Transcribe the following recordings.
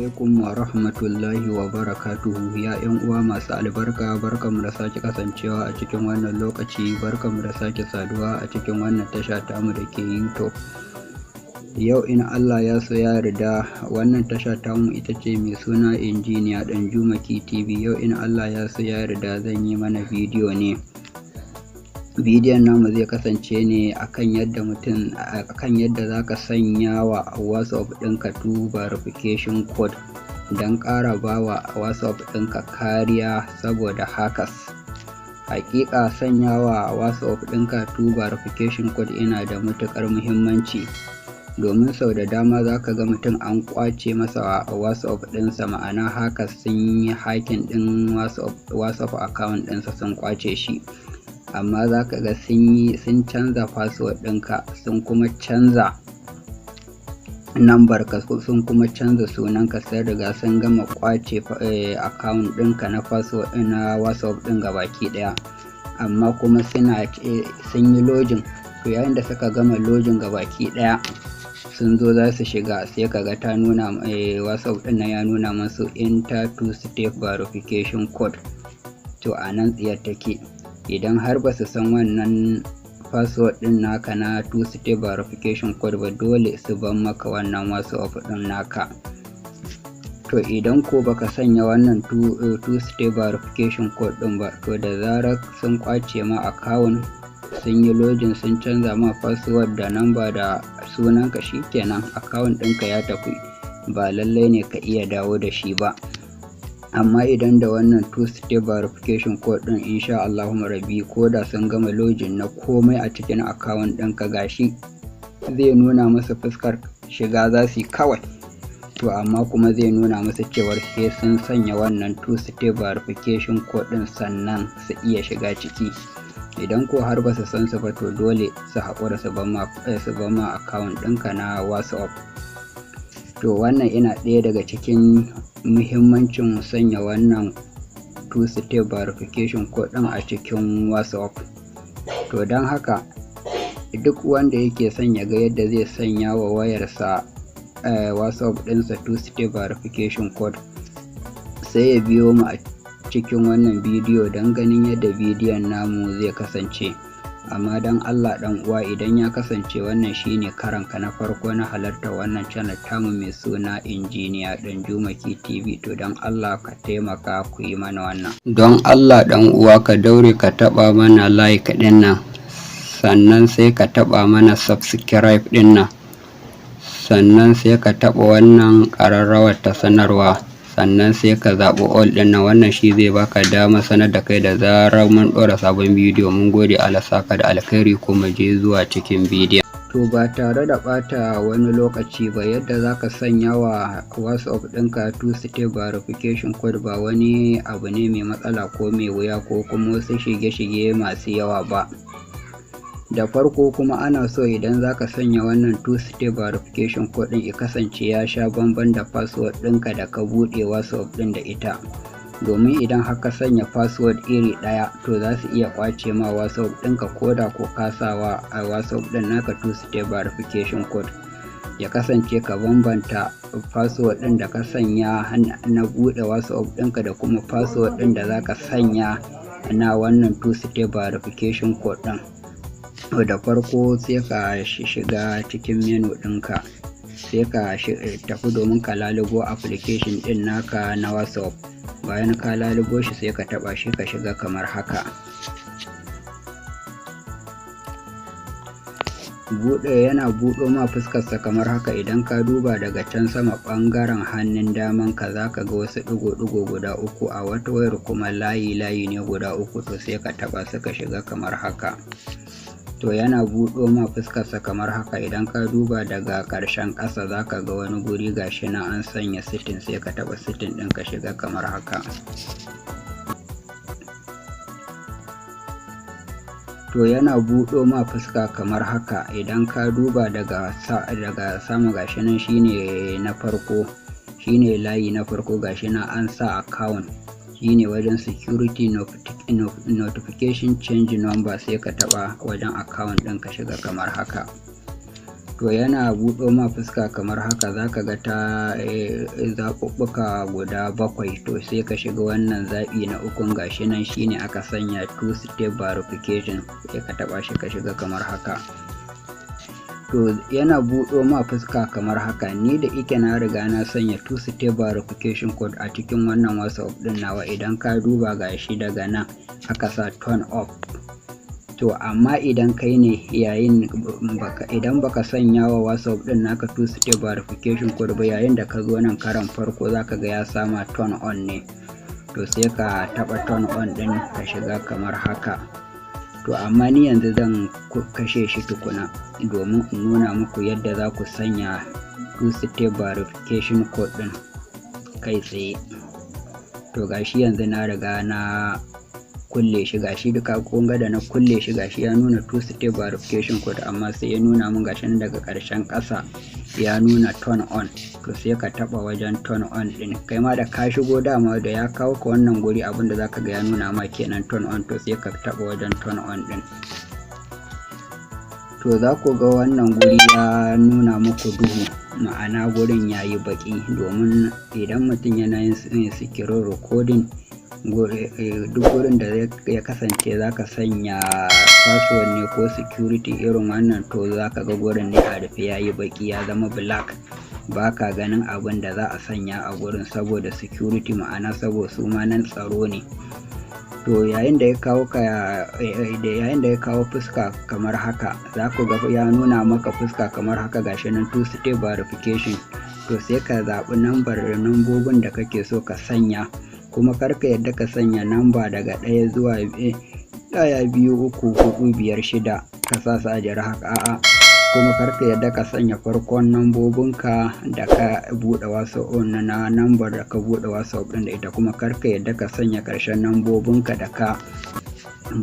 Alaikum wa rahmatullahi wa barakatuhu. Ya 'yan uwa masu albarka, barkanmu da sake kasancewa a cikin wannan lokaci, barkanmu da sake saduwa a cikin wannan tasha tamu da ke YouTube. Yau in Allah ya so ya yarda, wannan tasha tamu ita ce mai suna Injiniya Danjuma TV. Yau in Allah ya so ya yarda, zan yi mana bidiyo ne. Bidiyon namu zai kasance ne akan yadda mutum akan yadda zaka sanya wa WhatsApp ɗinka two verification code don ƙara bawa WhatsApp ɗinka kariya saboda hackers. Haƙiƙa, sanya wa WhatsApp ɗinka two verification code yana da matuƙar muhimmanci, domin sau da dama zaka ga mutum an ƙwace masa WhatsApp ɗinsa, ma'ana hackers sun yi hacking ɗin WhatsApp account ɗinsa, sun ƙwace shi. Amma za ka ga sun canza password ɗinka, sun kuma canza nambar ka, sun kuma canza sunanka, sun riga sun gama ƙwace account ɗinka na password na WhatsApp ɗin gabaki ɗaya. Amma kuma sun yi login. To, yayin da suka gama login gabaki ɗaya, sun zo za su shiga, sai ka ga ta nuna WhatsApp ɗin nan ya nuna masu "Enter two step verification code". To, a nan tsiyar take. Idan har ba su san wannan password ɗin naka na two step verification code ba, dole su ban maka wannan WhatsApp ɗin naka. To, idan ko baka sanya wannan two step verification code ɗin ba, to da zarar sun ƙwace ma account, sun yi login, sun canza ma password da number da sunanka, shikenan, account ɗinka ya tafi, ba lallai ne ka iya dawo da shi ba. Amma idan da wannan two step verification code ɗin, insha Allahu Rabbi, ko da sun gama login na komai a cikin account ɗinka, gashi zai nuna musu fuskar shiga za su yi kawai. To, amma kuma zai nuna musu cewar sai sun sanya wannan two step verification code ɗin sannan su iya shiga ciki. Idan ko har ba su san su ba, to dole su haƙura su ban ma account ɗinka na WhatsApp. To, wannan ina ɗaya daga cikin muhimmancin sanya wannan two step verification code ɗin a cikin WhatsApp. To, don haka duk wanda yake son ya ga yadda zai sanya wa wayarsa WhatsApp ɗinsa two step verification code, sai ya biyo mu a cikin wannan bidiyo don ganin yadda bidiyon namu zai kasance. Amma don Allah ɗan uwa, idan ya kasance wannan shine karanka na farko na halartar wannan channel tamu mai suna Injiniya Danjuma TV, to don Allah ka taimaka ku yi mana wannan. Don Allah ɗan uwa, ka daure ka taɓa mana like ɗin nan, sannan sai ka taɓa mana subscribe ɗin nan, sannan sai ka taɓa wannan ƙararrawar ta sanarwa, sannan sai ka zaɓi all ɗin nan. Wannan shi zai baka dama sanar da kai da zarar mun ɗora sabon bidiyo. Mun gode, Allah saka da alkhairi. Kuma je zuwa cikin bidiyon. To, ba tare da ɓata wani lokaci ba, yadda za ka sanya wa WhatsApp ɗinka two step verification code ba wani abu ne mai matsala ko mai wuya ko kuma wasu shige-shige masu yawa ba. Da farko kuma ana so idan za ka sanya wannan two step verification code ɗin, ya kasance ya sha bamban da password ɗinka da ka buɗe WhatsApp ɗin da ita, domin idan har ka sanya password iri ɗaya, to za su iya ƙwace ma WhatsApp ɗinka ko da ko ka sawa a WhatsApp ɗin naka two step verification code. Ya kasance ka bambanta password ɗin da ka sanya na buɗe WhatsApp ɗinka da kuma password ɗin da za ka sanya na wannan two step verification code ɗin. To, da farko sai ka shiga cikin menu ɗinka, sai ka tafi domin ka lalubo application ɗin naka na WhatsApp. Bayan ka lalubo shi, sai ka taɓa shi ka shiga kamar haka. Buɗe yana buɗo ma fuskarsa kamar haka. Idan ka duba daga can sama ɓangaren hannun daman ka, za ka ga wasu ɗigo-ɗigo guda uku, a wata wayar kuma layi-layi ne guda uku. To, sai ka taɓa su ka shiga kamar haka. To, yana buɗo ma fuskarsa kamar haka. Idan ka duba daga ƙarshen ƙasa, za ka ga wani guri, gashi nan an sanya setting, sai ka taɓa setting ɗin ka shiga kamar haka. To, yana buɗo ma fuska kamar haka. Idan ka duba daga sama, gashi nan shine na farko, shine layi na farko, gashi nan an sa account, shine wajen security notification, change number. Sai ka taɓa wajen account ɗin ka shiga kamar haka. To yana buɗo ma fuska kamar haka, zaka ga ta zaɓuɓɓuka guda bakwai. To sai ka shiga wannan zaɓi na ukun, gashi nan shine aka sanya two step verification, sai ka taɓa shi ka shiga kamar haka. To yana buɗo ma fuska kamar haka. Ni da ike na riga na sanya two step verification code a cikin wannan WhatsApp ɗin nawa. Idan ka duba, gashi daga nan aka sa turn off. To amma idan kai ne, yayin baka idan baka sanya wa WhatsApp din naka two step verification code ba, yayin da ka zo nan karan farko zaka ga ya sama turn on ne. To sai ka taba turn on din ka shiga kamar haka. To amma ni yanzu zan kashe shi tukuna domin in nuna muku yadda za ku sanya two step verification code din kai tsaye. To gashi yanzu na riga na kulle shi. Gashi duka kun ga da na kulle shi, gashi ya nuna two step verification code, amma sai ya nuna mun gashi daga ƙarshen ƙasa ya nuna turn on. To sai ka taba wajen turn on din. Kai ma da ka shigo, dama da ya kawo ka wannan guri, abinda zaka ga ya nuna ma kenan turn on. To sai ka taba wajen turn on din. To za ku ga wannan guri ya nuna muku duhu, ma'ana gurin ya yi baƙi, domin idan mutum yana yin screen recording, duk gurin da ya kasance za ka sanya password ne ko security irin wannan, to za ka ga gurin ne a rufe, ya yi baƙi, ya zama black, ba ka ganin abin da za a sanya a gurin saboda security, ma'ana saboda su ma nan tsaro ne. To yayin da ya kawo fuska kamar haka, za ku ga ya nuna maka fuska kamar haka, gashi nan two step verification. To sai ka zaɓi nambobin da kake so ka sanya. Kuma kar ka yadda ka sanya namba daga ɗaya zuwa ɗaya, biyu, uku, huɗu, biyar, shida, ka sa su a jere haka, a'a. Kuma kar ka yadda ka sanya farkon nambobinka da ka buɗe WhatsApp na nambar da ka buɗe WhatsApp ɗin da ita. Kuma kar ka yadda ka sanya ƙarshen nambobinka da ka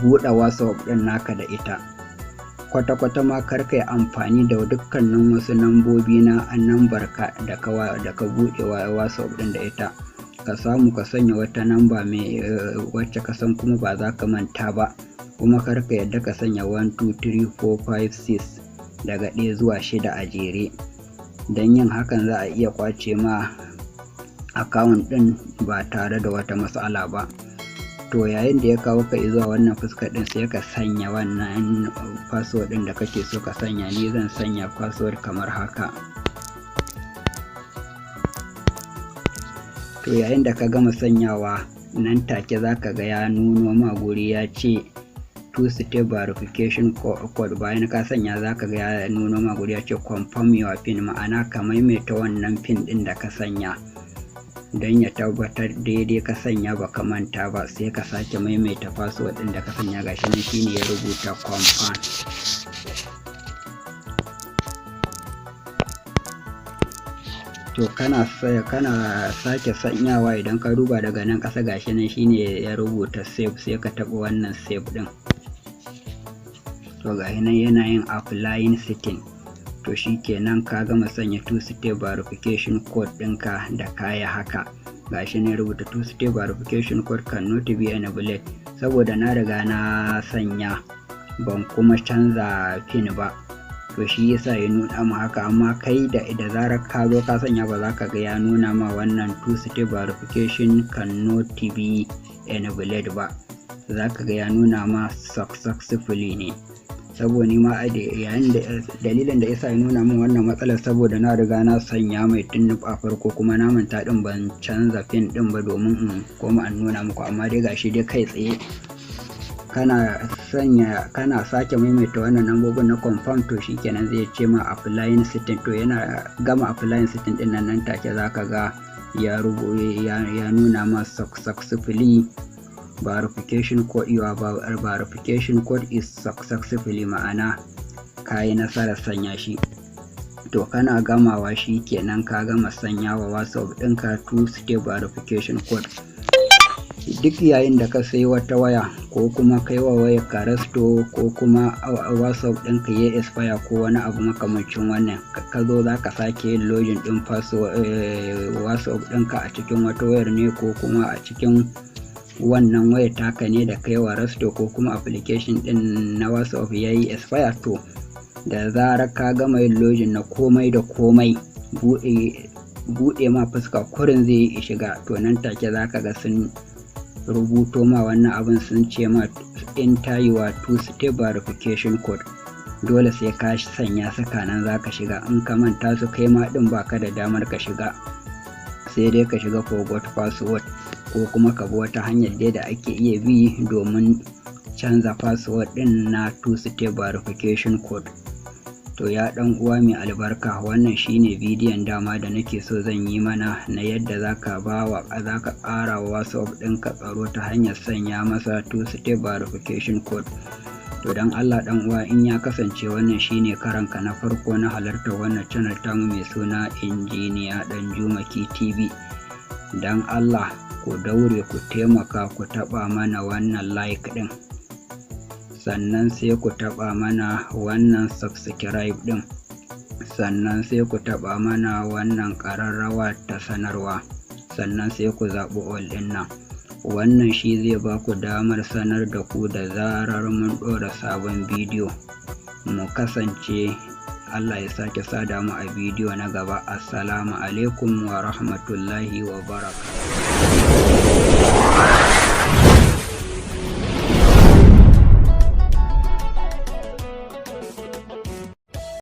buɗe WhatsApp ɗin naka da ita. Kwata-kwata ma kar ka yi amfani da dukkanin wasu nambobi na nambar ka da ka buɗe WhatsApp ɗin da ita. Ka samu ka sanya wata namba mai wacce ka san kuma ba za ka manta ba. Kuma kar ka yadda ka sanya 1, 2, 3, 4, 5, 6 daga 1 zuwa 6 a jere. Don yin hakan za a iya kwace ma account ɗin ba tare da wata matsala ba. To yayin da ya kawo ka zuwa wannan fuskar ɗin, sai ka sanya wannan password ɗin da kake so ka sanya. Ni zan sanya password kamar haka. To yayin da ka gama sanyawa, nan take za ka ga ya nuno ma guri ya ce two step verification code. Bayan ka sanya, za ka ga ya nuno ma guri ya ce "Confirm your PIN", ma'ana ka maimaita wannan PIN ɗin da ka sanya don ya tabbatar daidai ka sanya, ba ka manta ba. Sai ka sake maimaita password ɗin da ka sanya. Gashi nan shine ya rubuta confirm. To kana sake sanyawa, idan ka duba daga nan ƙasa, gashi nan shine ya rubuta save. Sai ka taɓa wannan save ɗin. To gashi nan yana yin applying setting. To shikenan, ka gama sanya two step verification code ɗinka da kaya haka. Gashi ne rubuta "Two step verification code cannot be enabled", saboda na riga na sanya, ban kuma canza PIN ba. To shi yasa ya nuna ma haka. Amma kai da zarar ka zo ka sanya ba, za ka ga ya nuna ma wannan "Two step verification cannot be enabled" ba. Za ka ga ya nuna ma successfully ne, saboda ni ma yayin da dalilin da yasa ya nuna min wannan matsalar, saboda na riga na sanya mai tun a farko, kuma na manta din, ban canza PIN din ba domin in koma an nuna muku. Amma dai gashi dai kai tsaye kana sanya, kana sake maimaita wannan lambobin na confirm, to shikenan zai ce ma applying setting. To yana gama applying setting din nan, nan take zaka ga ya nuna ma successfully verification code, your verification code is successfully, ma'ana ka yi nasarar sanya shi. To kana gamawa, shi kenan ka gama sanya wa WhatsApp ɗinka two step verification code. Duk yayin da ka sayi wata waya, ko kuma kai wa wayar ka restore, ko kuma WhatsApp ɗinka ya expire, ko wani abu makamancin wannan, ka zo za ka sake yin login ɗin WhatsApp ɗinka a cikin wata wayar ne, ko kuma a cikin wannan wayar taka ne da kai wa restore, ko kuma application ɗin na WhatsApp ya yi expire, to Da zarar ka gama yin login na komai da komai, buɗe ma fuska kurin zai yi shiga. To nan take za ka ga sun rubuto ma wannan abin, sun ce ma "Enter your two step verification code". Dole sai ka sanya su kanan za ka shiga. In ka manta su, kai ma ɗin baka da damar ka shiga, sai dai ka shiga forgot password ko kuma ka bi wata hanyar dai da ake iya bi domin canza password ɗin na two step verification code. To ya ɗan uwa mai albarka, wannan shine bidiyon dama da nake so zan yi mana na yadda zaka ba wa zaka ƙara wa WhatsApp ɗinka tsaro ta hanyar sanya masa two step verification code. To don Allah ɗan uwa, in ya kasance wannan shine karanka na farko na halartar wannan channel tamu mai suna Injiniya Danjuma TV, don Allah ku daure ku taimaka ku taɓa mana wannan like ɗin, sannan sai ku taɓa mana wannan subscribe ɗin, sannan sai ku taɓa mana wannan ƙararrawa ta sanarwa, sannan sai ku zaɓi all ɗin nan. Wannan shi zai ba ku damar sanar da ku da zarar mun ɗora sabon bidiyo. Mu kasance, Allah ya sake sada mu a bidiyo na gaba. Assalamu alaikum wa rahmatullahi wa barakatuh.